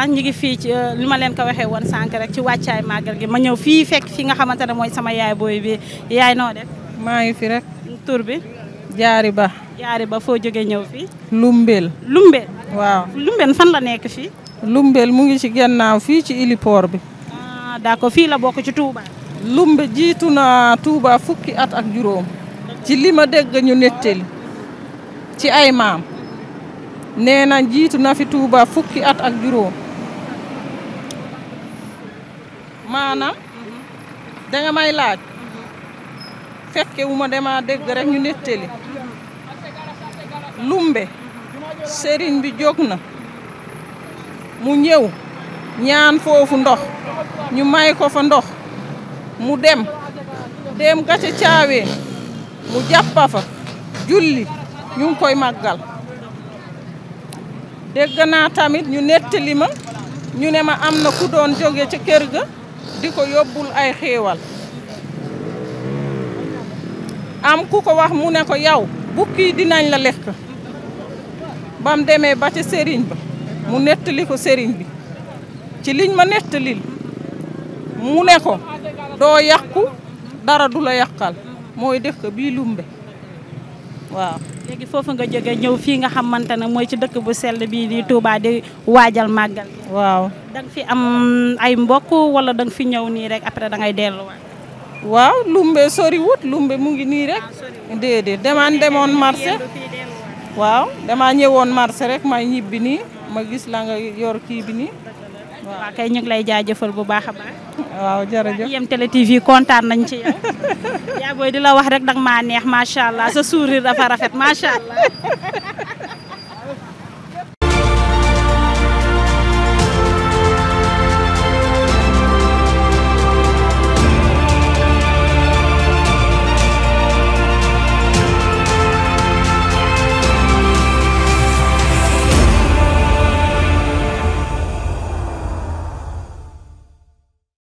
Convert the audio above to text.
allah ñu ngi fii ci li ma leen ko waxee woon sànq rek ci wàccaay màggal gi ma ñëw fii fekk fi nga xamante ne mooy sama yaay booy bi yaay noo def. maa ngi fi rek. tur bi. jaari ba. jaari ba foo jógee ñëw fii. Lumbel. Lumbel. waaw Lumbel fan la nekk fii. Lumbel mu ngi ci gannaaw fii ci héliport bi. ah d'accord fii la bokk ci Touba. Lumbe jiitu na Touba fukki at ak juróom. ci li ma dégg ñu nettali ci ay maam. nee na jiitu na fi Touba fukki at ak juróom. maanaam danga may laaj. fekke wu ma dema dégg rek ñu nettali. Lumbe sëriñ bi jóg na mu ñëw ñaan foofu ndox ñu may ko fa ndox mu dem gace caaween mu jàppa fa julli ñu ngi koy màggal. dégg naa tamit ñu nettali ma ñu ne ma am na ku doon jóge ca kër ga di ko yóbbul ay xéewal am ku ko wax mu ne ko yow bukki dinañ la lekk. bam demee ba ca sëriñ ba mu nettali ko sëriñ bi ci liñ ma nettalil mu ne ko doo yàqu dara du la yàqal mooy dëkk bii Lumbe waaw. léegi foofu nga jóge ñëw fii nga xamante ne mooy ci dëkk bu sell bii di Touba di waajal màggal. waaw da nga fi am ay mbokk wala da nga fi ñëw nii rek après da ngay delluwaat. waaw Lumbe soriwut Lumbe mu ngi nii rek. déedéet demoon marché. waaw dama ñëwoon marché rek may ñibbi nii ma gis la nga yor kii bi nii. waaw kay ñu ngi lay jaajëfal bu baax a baax. waaw jërëjëf IM Télé TV kontaan nañ ci yow. yaa booy di la wax rek danga maa neex macha allah sa sourire dafa rafet macha allah.